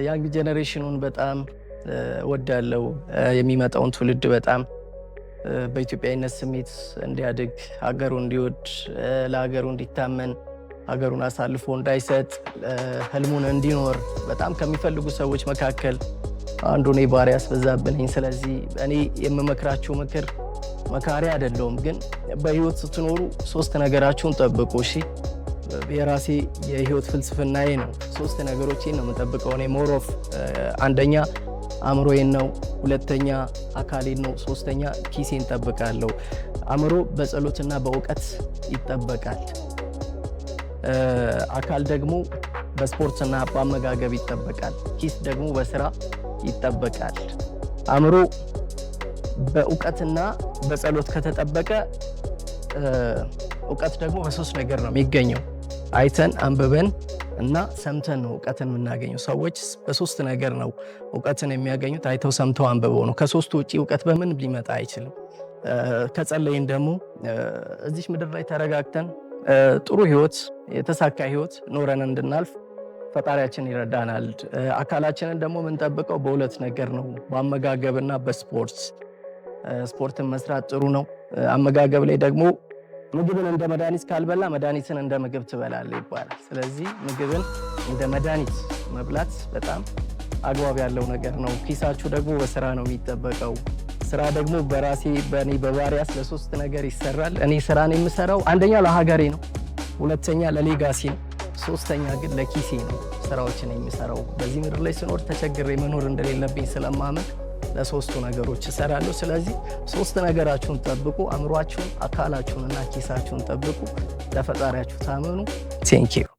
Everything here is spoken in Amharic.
Young generation ኑን በጣም እወዳለው። የሚመጣውን ትውልድ በጣም በኢትዮጵያዊነት ስሜት እንዲያድግ፣ ሀገሩን እንዲወድ፣ ለሀገሩ እንዲታመን፣ ሀገሩን አሳልፎ እንዳይሰጥ፣ ህልሙን እንዲኖር በጣም ከሚፈልጉ ሰዎች መካከል አንዱ እኔ ባሪያስ በዛብህ ነኝ። ስለዚህ እኔ የምመክራችሁ ምክር፣ መካሪ አይደለሁም፣ ግን በህይወት ስትኖሩ ሶስት ነገራችሁን ጠብቁ። እሺ፣ የራሴ የህይወት ፍልስፍናዬ ነው። ሶስት ነገሮቼን ነው የምጠብቀው እኔ more of። አንደኛ አእምሮዬን ነው፣ ሁለተኛ አካሌን ነው፣ ሶስተኛ ኪሴን ጠብቃለሁ። አእምሮ በጸሎትና በእውቀት ይጠበቃል። አካል ደግሞ በስፖርትና በአመጋገብ ይጠበቃል። ኪስ ደግሞ በስራ ይጠበቃል። አእምሮ በእውቀትና በጸሎት ከተጠበቀ፣ እውቀት ደግሞ በሶስት ነገር ነው የሚገኘው። አይተን፣ አንብበን እና ሰምተን ነው እውቀትን የምናገኘው። ሰዎች በሶስት ነገር ነው እውቀትን የሚያገኙት፣ አይተው፣ ሰምተው፣ አንብበው ነው። ከሶስቱ ውጪ እውቀት በምን ሊመጣ አይችልም። ከጸለይን ደግሞ እዚች ምድር ላይ ተረጋግተን ጥሩ ህይወት፣ የተሳካ ህይወት ኖረን እንድናልፍ ፈጣሪያችን ይረዳናል። አካላችንን ደግሞ የምንጠብቀው በሁለት ነገር ነው፣ በአመጋገብና በስፖርት። ስፖርትን መስራት ጥሩ ነው። አመጋገብ ላይ ደግሞ ምግብን እንደ መድኃኒት ካልበላ መድኃኒትን እንደ ምግብ ትበላለህ ይባላል። ስለዚህ ምግብን እንደ መድኃኒት መብላት በጣም አግባብ ያለው ነገር ነው። ኪሳችሁ ደግሞ በስራ ነው የሚጠበቀው። ስራ ደግሞ በራሴ በእኔ በባሪያስ ለሶስት ነገር ይሰራል። እኔ ስራን የምሰራው አንደኛ ለሀገሬ ነው፣ ሁለተኛ ለ legacy ነው፣ ሶስተኛ ግን ለኪሴ ነው ስራዎችን የሚሰራው። በዚህ ምድር ላይ ስኖር ተቸግሬ መኖር እንደሌለብኝ ስለማመን ለሶስቱ ነገሮች እሰራለሁ። ስለዚህ ሶስት ነገራችሁን ጠብቁ። አእምሯችሁን፣ አካላችሁን እና ኪሳችሁን ጠብቁ። ለፈጣሪያችሁ ታመኑ። Thank you.